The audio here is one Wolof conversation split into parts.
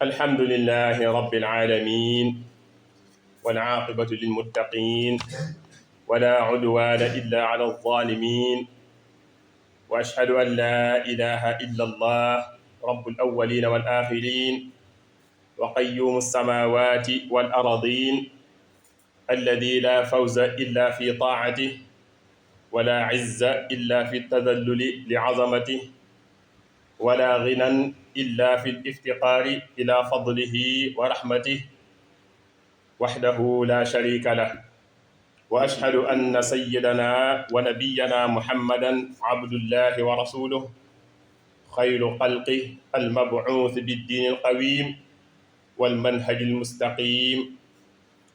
الحمد لله رب العالمين والعاقبة للمتقين ولا عدوان إلا على الظالمين وأشهد أن لا إله إلا الله رب الأولين والآخرين وقيوم السماوات والأرضين الذي لا فوز إلا في طاعته ولا عز إلا في التذلل لعظمته ولا غنى إلا في الافتقار إلى فضله ورحمته وحده لا شريك له وأشهد أن سيدنا ونبينا محمدا عبد الله ورسوله خير خلقه المبعوث بالدين القويم والمنهج المستقيم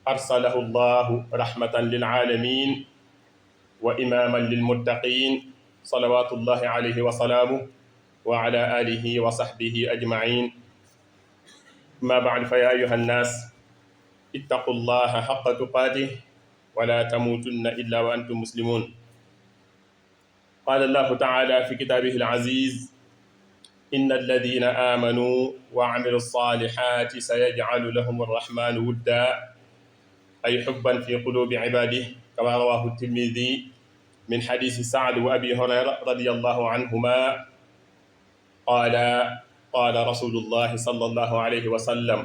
أرسله الله رحمة للعالمين وإماما للمتقين صلوات الله عليه وسلامه وعلى آله وصحبه أجمعين ما بعد فيا أيها الناس اتقوا الله حق تقاته ولا تموتن إلا وأنتم مسلمون قال الله تعالى في كتابه العزيز إن الذين آمنوا وعملوا الصالحات سيجعل لهم الرحمن ودا أي حبا في قلوب عباده كما رواه الترمذي من حديث سعد وأبي هريرة رضي الله عنهما قال رسول الله صلى الله عليه وسلم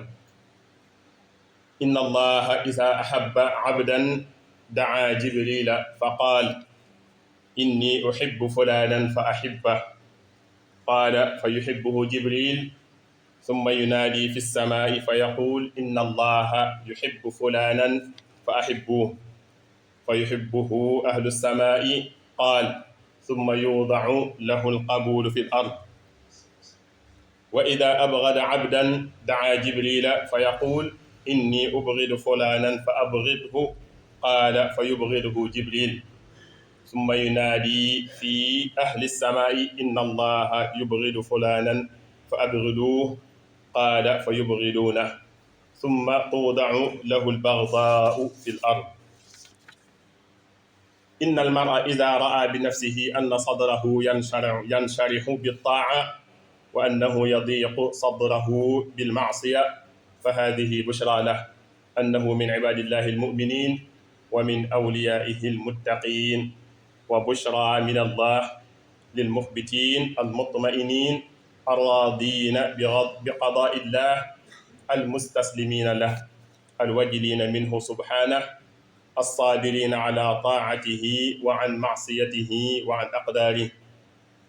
إن الله إذا أحب عبدا دعا جبريل فقال إني أحب فلانا فأحبه قال فيحبه جبريل ثم ينادي في السماء فيقول إن الله يحب فلانا فأحبوه فيحبه أهل السماء قال ثم يوضع له القبول في الأرض وإذا أبغض عبدا دعا جبريل فيقول إني أبغض فلانا فأبغضه قال فيبغضه جبريل ثم ينادي في أهل السماء إن الله يبغض فلانا فأبغضوه قال فيبغضونه ثم توضع له البغضاء في الأرض إن المرء إذا رأى بنفسه أن صدره ينشرح بالطاعة وأنه يضيق صدره بالمعصية فهذه بشرى له أنه من عباد الله المؤمنين ومن أوليائه المتقين وبشرى من الله للمخبتين المطمئنين الراضين بقضاء الله المستسلمين له الوجلين منه سبحانه الصابرين على طاعته وعن معصيته وعن أقداره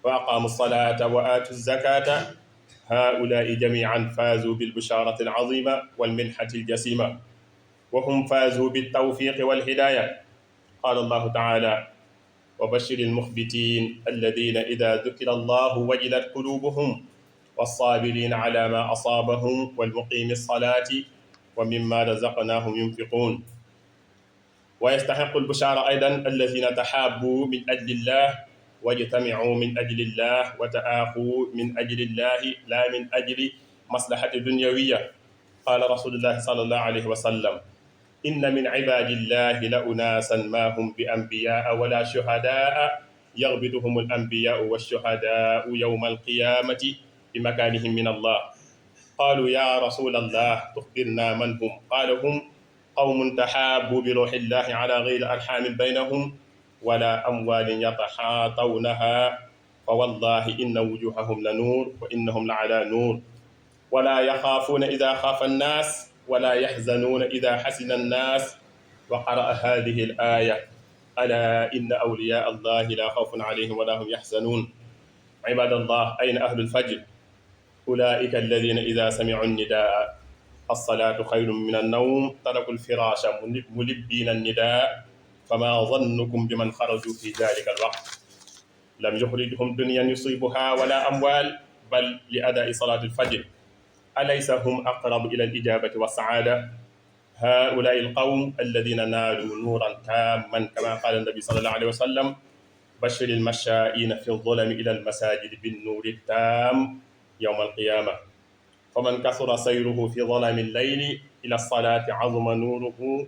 وأقاموا الصلاة وآتوا الزكاة هؤلاء جميعا فازوا بالبشارة العظيمة والمنحة الجسيمة وهم فازوا بالتوفيق والهداية قال الله تعالى وبشر المخبتين الذين إذا ذكر الله وجلت قلوبهم والصابرين على ما أصابهم والمقيم الصلاة ومما رزقناهم ينفقون ويستحق البشارة أيضا الذين تحابوا من أجل الله واجتمعوا من أجل الله وتآخوا من أجل الله لا من أجل مصلحة دنيوية قال رسول الله صلى الله عليه وسلم إن من عباد الله لأناسا ما هم بأنبياء ولا شهداء يغبطهم الأنبياء والشهداء يوم القيامة بمكانهم من الله قالوا يا رسول الله تخبرنا من هم قال هم قوم تحابوا بروح الله على غير أرحام بينهم ولا أموال يتحاطونها فوالله إن وجوههم لنور وإنهم لعلى نور ولا يخافون إذا خاف الناس ولا يحزنون إذا حزن الناس وقرأ هذه الآية ألا إن أولياء الله لا خوف عليهم ولا هم يحزنون عباد الله أين أهل الفجر أولئك الذين إذا سمعوا النداء الصلاة خير من النوم تركوا الفراش ملبين النداء فما ظنكم بمن خرجوا في ذلك الوقت لم يخرجهم دنيا يصيبها ولا أموال بل لأداء صلاة الفجر أليس هم أقرب إلى الإجابة والسعادة هؤلاء القوم الذين نالوا نورا تاما كما قال النبي صلى الله عليه وسلم بشر المشائين في الظلم إلى المساجد بالنور التام يوم القيامة فمن كثر سيره في ظلام الليل إلى الصلاة عظم نوره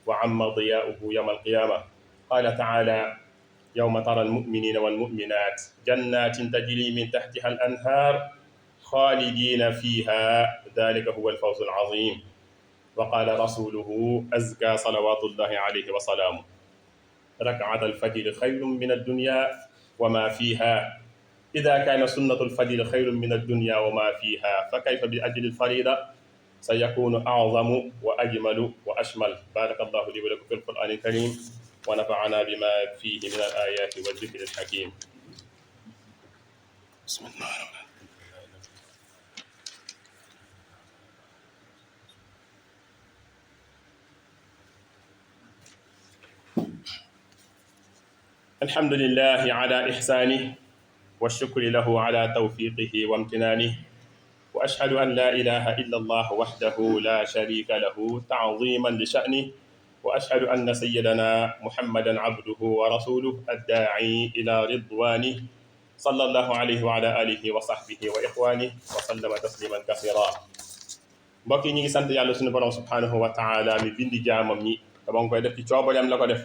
وعم ضياؤه يوم القيامة قال تعالى يوم ترى المؤمنين والمؤمنات جنات تجري من تحتها الأنهار خالدين فيها ذلك هو الفوز العظيم. وقال رسوله أزكى صلوات الله عليه وسلامه ركعة الفجر خير من الدنيا وما فيها. إذا كان سنة الفجر خير من الدنيا وما فيها فكيف بأجل الفريضة؟ سيكون أعظم وأجمل وأشمل. بارك الله لي ولكم في القرآن الكريم ونفعنا بما فيه من الآيات والذكر الحكيم. بسم الله الرحمن الرحيم. الحمد لله على إحسانه والشكر له على توفيقه وامتنانه، وأشهد أن لا إله إلا الله وحده لا شريك له تعظيما لشأنه، وأشهد أن سيدنا محمدا عبده ورسوله الداعي إلى رضوانه صلى الله عليه وعلى آله وصحبه وإخوانه وسلم تسليما كثيرا. mbokk yi ñu ngi sant yàlla suñu borom subhanahu wa taala mi bindi jaamam ñi te ba nga koy def ci coobareem la ko def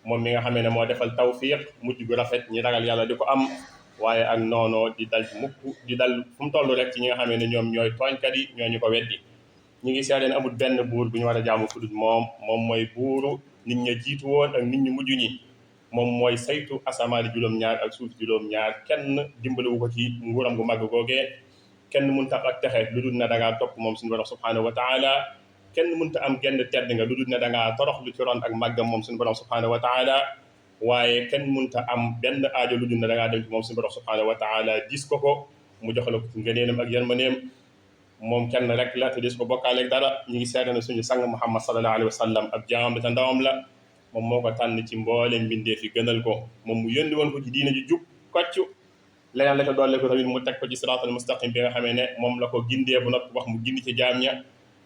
moom mi nga xamee ne moo defal tawfiq mujj gu rafet ñi ragal yàlla di ko am waaye ak noonoo di dal mukk di dal fu mu toll rek ci ñi nga xamee ne ñoom ñooy tooñkat yi ñoo ñu ko weddi. ñu ngi seede ne amul benn buur bu ñu war a jaamu ku dul moom mooy buuru nit ña jiitu woon ak nit ñu mujj ñi. moom mooy saytu asamaani juróom-ñaar ak suuf juróom-ñaar kenn dimbaliwu ko ci nguuram gu màgg googee. kenn mënta ak texe lu dul ne da ngaa topp moom suñu borom subhanahu wa taala. kenn mënta am genn tedd nga lu dul ne da ngaa torox lu ci ron ak màggam moom suñu borom subhanahu wa taala. waaye kenn mënta am benn aajo lu dul ne da ngaa dem ci moom suñu borom subhanahu wa taala gis ko mu jox la ko ci ngëneelam ak yërmandeem. moom kenn rek la te des ko bokkaaleeg dara. ñu ngi seede na suñu sang Muhammad sallallahu alayhi wa sallam ab jaamam la te ndawam la. moom moo ko tànn ci mbooleem mbindeef yi gënal ko moom mu yónni woon ko ci diina ji jub kocc leneen la ko doole ko tamit mu teg ko ci siraatal mustaqim bi nga xamee ne moom la ko gindee bu noppi wax mu gindi ci jaam ña.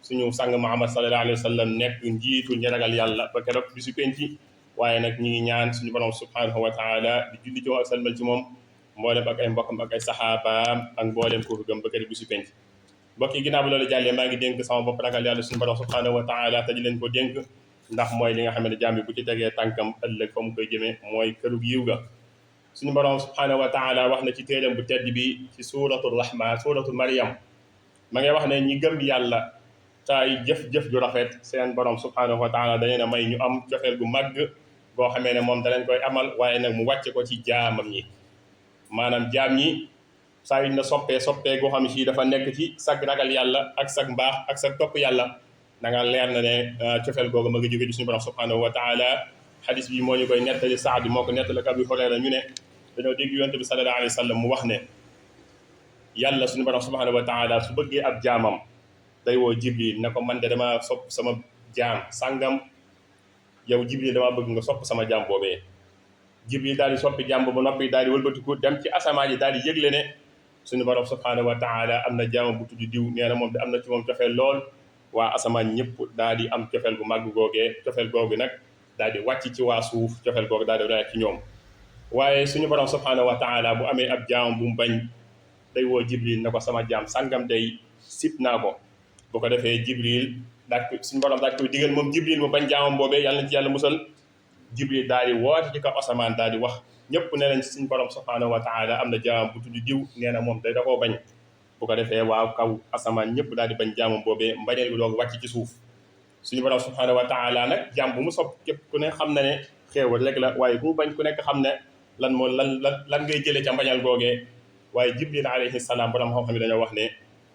suñu sang Muhammad sallallahu alayhi wa sallam nekk njiitu ñi ragal yàlla ba keroog bisu penci. waaye nag ñi ngi ñaan suñu borom subhanahu wa taala di julli ci moom ak salmal ci moom mboolem ak ay mbokkam ak ay saxaabaam ak mboolem ko gëm ba keroog bisu penci. mbokk yi ginnaaw bi loolu jàllee maa ngi dénk sama bopp ragal yàlla suñu borom subhanahu wa taala te di leen ko dénk ndax mooy li nga xam ne jaam bi bu ci tegee tànkam ëllëg fa mu koy jëmee mooy kërug yiw ga. suñu borom subhanahu wa taala wax na ci téeram bu tedd bi ci suuratul rahman suuratul Maryam ma ngay wax ne ñi gëm yàlla taay jëf-jëf ju rafet seen borom subhanahu wa taala dañu ne may ñu am cofeel gu màgg boo xamee ne moom danañ koy amal waaye nag mu wàcce ko ci jaamam ñi. maanaam jaam ñi saa yuñ la soppee goo xam ne si dafa nekk ci sag ragal yàlla ak sag mbaax ak sag topp yàlla da nga leer na ne cofeel googu ma nga jóge ci suñu borom subhanahu wa taala. xadis bi moo ñu koy nettali Saad moo ko nettali ak Abi Hurayra ñu ne dañoo dégg yonent bi sallallahu alayhi wa sallam mu wax ne yàlla suñu borom subhanahu wa taala su bëggee ab jaamam day woo Jibril ne ko man de dama sopp sama jaam sàngam yow Jibril dama bëgg nga sopp sama jaam boobee. Jibril daal di soppi jaam boobu noppi daal di wëlbatiku dem ci asamaan yi daal di yëgle ne suñu borom subhanahu wa taala am na jaamam bu tudd diw nee na moom de am na ci moom cofeel lool. waa asamaan ñëpp daal di am cofeel gu màgg googee cofeel googu nag daal di wàcc ci waa suuf cofeel googu daal di raay ci ñoom. waaye suñu borom subhanahu wa taala bu amee ab jaam bu mu bañ day woo Jibril ne ko sama jaam sàngam day sib naa ko. bu ko defee Jibril daal suñu borom daal koy digal moom Jibril mu bañ jaamam boobee yàlla na ci yàlla musal. Jibril daal di woote ci kaw asamaan daal di wax ñëpp ne nañ suñu borom subhanahu wa taala am na jaamam bu tudd diw nee na moom day da koo bañ. bu ko defee waaw kaw asamaan ñëpp daal di bañ jaamam boobee mbañeel bi doog wàcc ci suuf. suñu borom subhanahu wa taala nag jaam bu mu sopp képp ku ne xam na ne xéewal rek la waaye bu mu bañ ku nekk xam ne lan ngay jëlee ca mbañal googee. waaye Jibril alayhi salaam borom xam-xam yi dañoo wax ne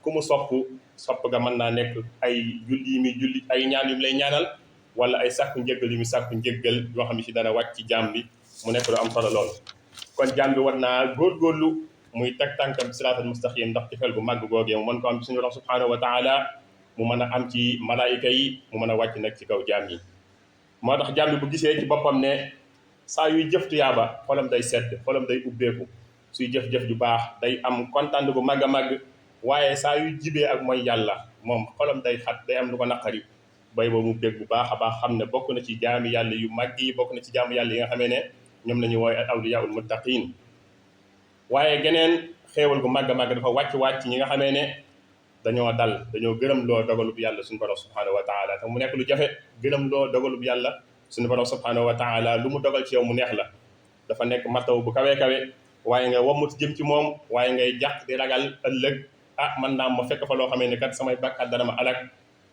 ku mu sopp ga mën naa nekk ay julli yi muy julli ay ñaan yu mu lay ñaanal wala ay sàkku njëggal yu muy sàkku njëggal yoo xam ne si dana wàcc ci jaam bi mu nekk lu am solo lool. kon jaam bi war naa góorgóorlu muy teg tànkam siraatal mustaqim ndax ci fel gu màgg googee mu mën ko am ci suñu borom subhanahu wa taala mu mën a am ci malaayika yi mu mën a wàcc nag ci kaw jaam yi. moo tax jaam bi bu gisee ci boppam ne saa yuy jëf tuyaaba xolam day sedd xolam day ubbeeku suy jëf-jëf ju baax day am kontaan bu màgg a màgg. waaye saa yu jibee ak mooy yàlla moom xolam day xat day am lu ko naqari bay boobu mu bég bu baax a baax xam ne bokk na ci jaami yàlla yu màgg yi bokk na ci jaamu yàlla yi nga xamee ne ñoom la ñu wooy al awliyaul muttaqin. waaye geneen xéewal gu màgg a màgg dafa wàcc ñi nga xamee ne dañoo gërëm loo dogalub yàlla suñu borom subhanahu wa taala te mu nekk lu jafe gërëm loo dogalub yàlla suñu borom subhanahu wa taala lu mu dogal ci yow mu neex la dafa nekk martaw bu kawee kawe waaye nga wamut jëm ci moom waaye ngay jàq di ragal ëllëg man naam ma fekk fa loo xamee ne kat samay bàkkaat dana ma alak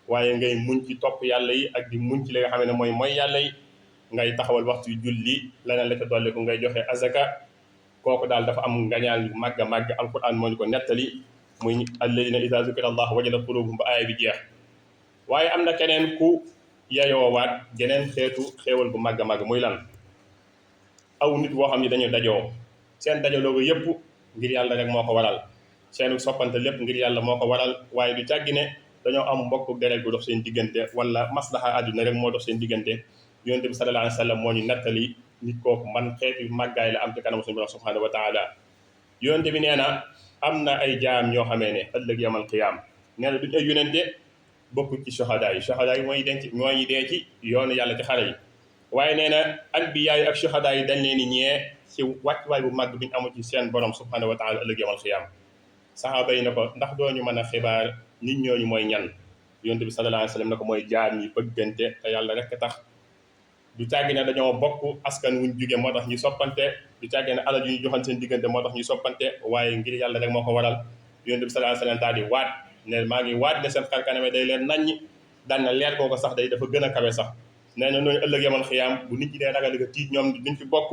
waaye ngay muñ ci topp yàlla yi ak di muñ ci li nga xam ne mooy yàlla yi ngay taxawal waxtu yu julli leneen la ca dolli ko ngay joxe azaka kooku daal dafa am ngañaan yu màgg a màgg alquran moo ñu ko nettali muy alladina ida zukira allah wajalat qulubuhum ba aaya bi jeex waaye am na keneen ku yayoowaat geneen xeetu xéewal bu màgg a màgg muy lan aw nit boo xam ne dañu dajoo seen dajaloo ga yëpp ngir yàlla rek moo ko waral seenu soppante lépp ngir yàlla moo ko waral waaye du càggi ne dañoo am mbokk deret bu dox seen diggante wala maslaha àdduna rek moo dox seen diggante yonent bi sallallahu alayhi wa sallam moo ñu nettali nit kooku man xeetu màggaay la am ci kanam suñu borom subhanahu wa taala yonent bi nee na am na ay jaam ñoo xamee ne ëllëg yamal qiyaam nee na duñ ay yonente bokk ci shuhadaa yi mooy ñu dee ci yoonu yàlla ci xare yi waaye nee na anbiyaa yi ak shuhadaa yi dañ leen di ñee ci wàccuwaay bu màgg bi ñu amu ci seen borom subhanahu wa taala ëllëg yamal qiyaam saxaaba yi ne ko ndax dooñu mën a xibaar nit ñooñu mooy ñan yonent bi sallallahu alayhi wa sallam ne ko mooy jaam yi bëggante te yàlla rek tax du càggi ne dañoo bokk askan wuñ jóge moo tax ñu soppante du càggi ne alal yu ñu joxan seen diggante moo tax ñu soppante waaye ngir yàlla rek moo ko waral yonent bi sallallahu alayhi wa sallam daal di waat ne maa ngi waat ne seen xar kaname day leen naññ daan na leer kooku sax day dafa gën a kawe sax nee na ñooñu ëllëg yamal xiyaam bu nit ñi dee ragal ga tiit ñoom duñ ci bokk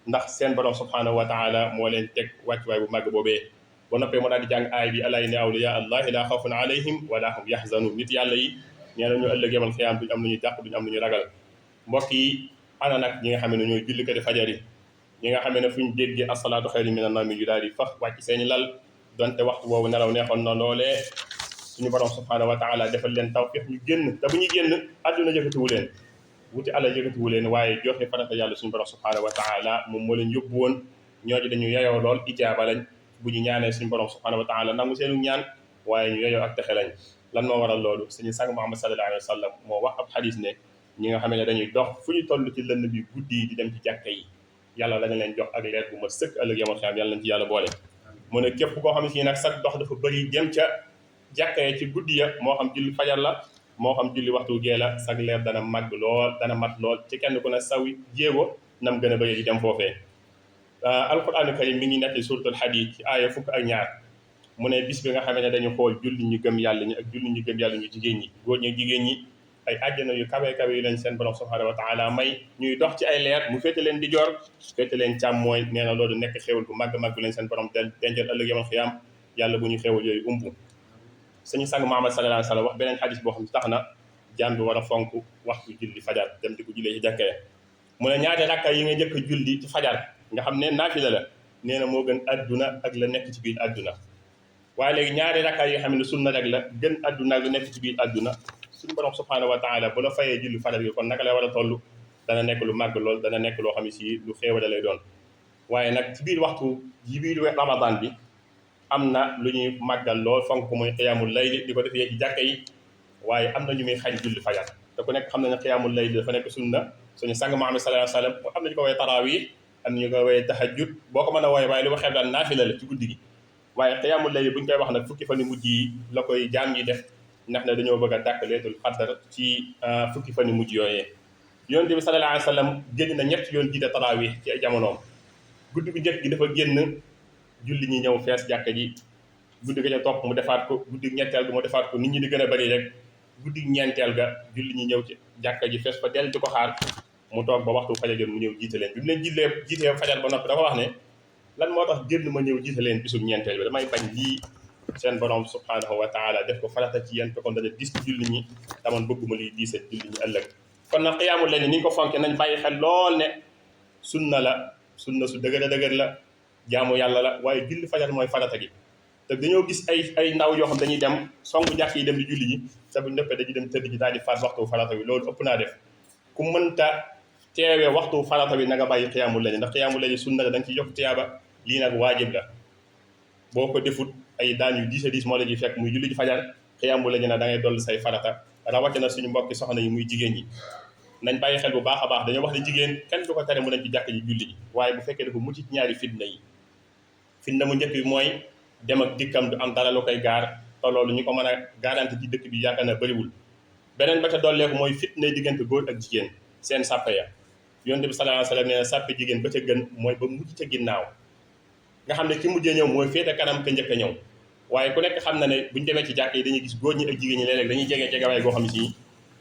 ndax seen borom subhanahu wa taala moo leen teg wàccuwaay bu màgg boobee ba noppee moo daal di jàng aay bi alaa inna awliyaa allahi laa xawfun alayhim wala hum yaxzanun nit yàlla yi nee na ñu ëllëg yamal xiyaam duñ am lu ñuy jàq duñ am lu ñu ragal mbokk yi ana nag ñi nga xam ne ñooy jullikati fajar yi ñi nga xam ne fu ñu déggee asalaatu xayru mina nawmi yu daal di fax wàcc seeni lal donte waxtu boobu nelaw neexoon na loolee suñu borom subhanahu wa taala defal leen tawfiq ñu génn te bu ñu génn àdduna yëkkatiwu leen wuti àlla yëkkatiwu leen waaye joxe farata yàlla suñu borom subhanahu wa taala moom moo leen yóbbu woon ñooñu dañu yeyoo lool ijaaba lañ bu ñu ñaanee suñu borom subhanahu wa taala nangu seenu ñaan waaye ñu yeyoo ak texe lañ lan moo waral loolu suñu sang Muhammad sallallahu alayhi wa sallam moo wax ab xadis ne ñi nga xam ne dañuy dox fu ñu toll ci lënd bi guddi yi di dem ci jàkka yi yàlla dañu leen jox ak leer bu ma sëkk ëllëg yamal xiyaam yàlla nañ ci yàlla boole mu ne képp koo xam ne si nag sax dox dafa bëri jëm ca jàkka yi ci guddi ya moo xam julli fajar la moo xam julli waxtu gee la sag leer dana màgg lool dana mat lool ci kenn ku ne sawi jéego nam gën a bëri di dem foofee alquranu karim mi ngi nekk suratul Hadiid ci aaya fukk ak ñaar mu ne bis bi nga xam ne dañu xool julli ñu gëm yàlla ñi ak julli ñu gëm yàlla ñu jigéen ñi góor ñi jigéen ñi ay àjjana yu kawe kawe yu leen seen borom subhanahu wa taala may ñuy dox ci ay leer mu féete leen di joor féete leen càmmooy nee na loolu nekk xéewal bu màgg màgg bu leen seen borom dencal ëllëg yamal xiyaam yàlla bu ñu xéewal yooyu umpu suñu sang Muhammad sallallahu alayhi wa sallam wax beneen xadis boo xam ne tax na jaam bi war a fonk waxtu julli fajar dem di ko jullee ci jàkkee mu ne ñaari rakka yi nga njëkk a julli ci fajar nga xam ne naafila la nee na moo gën adduna ak la nekk ci biir adduna waaye léegi ñaari rakka yi nga xam ne sunna rek la gën adduna ak la nekk ci biir adduna suñu borom subhanahu wa taala bu la fayee julli fajar gi kon naka lay war a toll dana nekk lu màgg lool dana nekk loo xam ne si lu xéewale lay doon waaye nag ci biir waxtu ci biir ramadan bi am na lu ñuy màggal lool fonk ko muy xiyaamul layli di ko defee ci jàkka yi waaye am na ñu muy xañ julli fajar te ku nekk xam na ne xiyaamul layli dafa nekk sunna suñu sang Muhammad sallallahu alayhi wa sallam am na ñu ko woowee tarawih am na ñu ko woowee tahajjud boo ko mën a wooye waaye li ko xeeb daal naafila la ci guddi gi waaye xiyaamul layli bu ñu koy wax nag fukki fan yu mujj yi la koy jaam yi def ndax ne dañoo bëgg a dàkk leetul xaddar ci fukki fan yu mujj yooyee yonent bi sallallahu alayhi wa sallam génn na ñett yoon jiite tarawih ci ay jamonoom guddi gu njëkk gi dafa génn julli ñi ñëw fees jàkka ji guddi ga ca topp mu defaat ko guddi ñetteel ga mu defaat ko nit ñi di gën a bëri rek guddi ñeenteel ga julli ñi ñëw ci jàkka ji fees fa del di ko xaar mu toog ba waxtu fajar mu ñëw jiite leen bi mu leen jiitee fajar ba noppi dafa wax ne lan moo tax génn ma ñëw jiite leen bisub ñeenteel bi damay bañ lii seen borom subhanahu wa taala def ko farata ci yéen te kon dana dis ci julli ñi taman bëgguma liy diise julli ñi ëllëg kon nag xiyaamul layli ni ñu ko fonke nañ bàyyi xel lool ne sunna la sunna su dëgër a dëgër la jaamu yàlla la waaye julli fajar mooy farata gi te dañoo gis ay ndaw yoo xam dañuy dem songu jàkk yi dem di julli ji te buñ noppee dañuy dem tëdd ji daal di faat waxtu farata bi loolu ëpp naa def ku mënta teewee waxtu farata bi na nga bàyyi xiyaamul layli ndax xiyaamul layli sunna la da nga ciy yokk tiyaaba lii nag waajib la boo ko defut ay daan yu diis a diis moo la ji fekk muy julli ji fajar xiyaamul layli na da ngay dolli say farata rawatina suñu mbokki soxna yi muy jigéen ñi nañ bàyyi xel bu baax a baax dañoo wax ne jigéen kenn du ko tere mu dem ci jàkk ji julli ji waaye bu fekkee dafa mucc ci ñaari fitna yi fitna mu njëkk bi mooy dem ak dikkam du am dara lu koy gaar te loolu ñu ko mën a garanti ci dëkk bi yaakaar na bëriwul beneen ba ca dolleeku mooy fitna diggante góor ak jigéen seen sàppe ya yonent bi sallallahu alayhi wa sallam nee na sàppe jigéen ba ca gën mooy ba mujj ca ginnaaw nga xam ne ki mujjee ñëw mooy féete kanam ka njëkk a ñëw waaye ku nekk xam na ne buñu demee ci jàkk yi dañuy gis góor ñi ak jigéen ñi léeg-léeg dañuy jege jegewaay goo xam ne si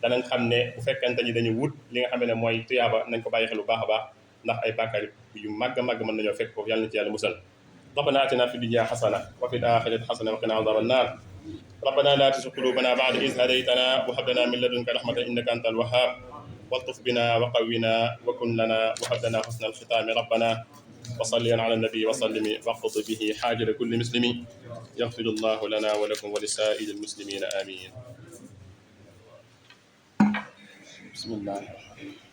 danañ xam ne bu fekkente ni dañuy wut li nga xam ne mooy tuyaaba nañ ko bàyyi xel bu baax a baax ndax ay bàkkaar yu màgg a màgg mën nañoo fekk foofu yàlla na ci yàlla musal ربنا آتنا في الدنيا حسنة وفي الآخرة حسنة وقنا عذاب النار ربنا لا تزغ قلوبنا بعد إذ هديتنا وهب لنا من لدنك رحمة إنك أنت الوهاب والطف بنا وقونا وكن لنا وهب لنا حسن الختام ربنا وصلي على النبي وسلم واقض به حاجة كل مسلم يغفر الله لنا ولكم ولسائر المسلمين آمين بسم الله الرحمن الرحيم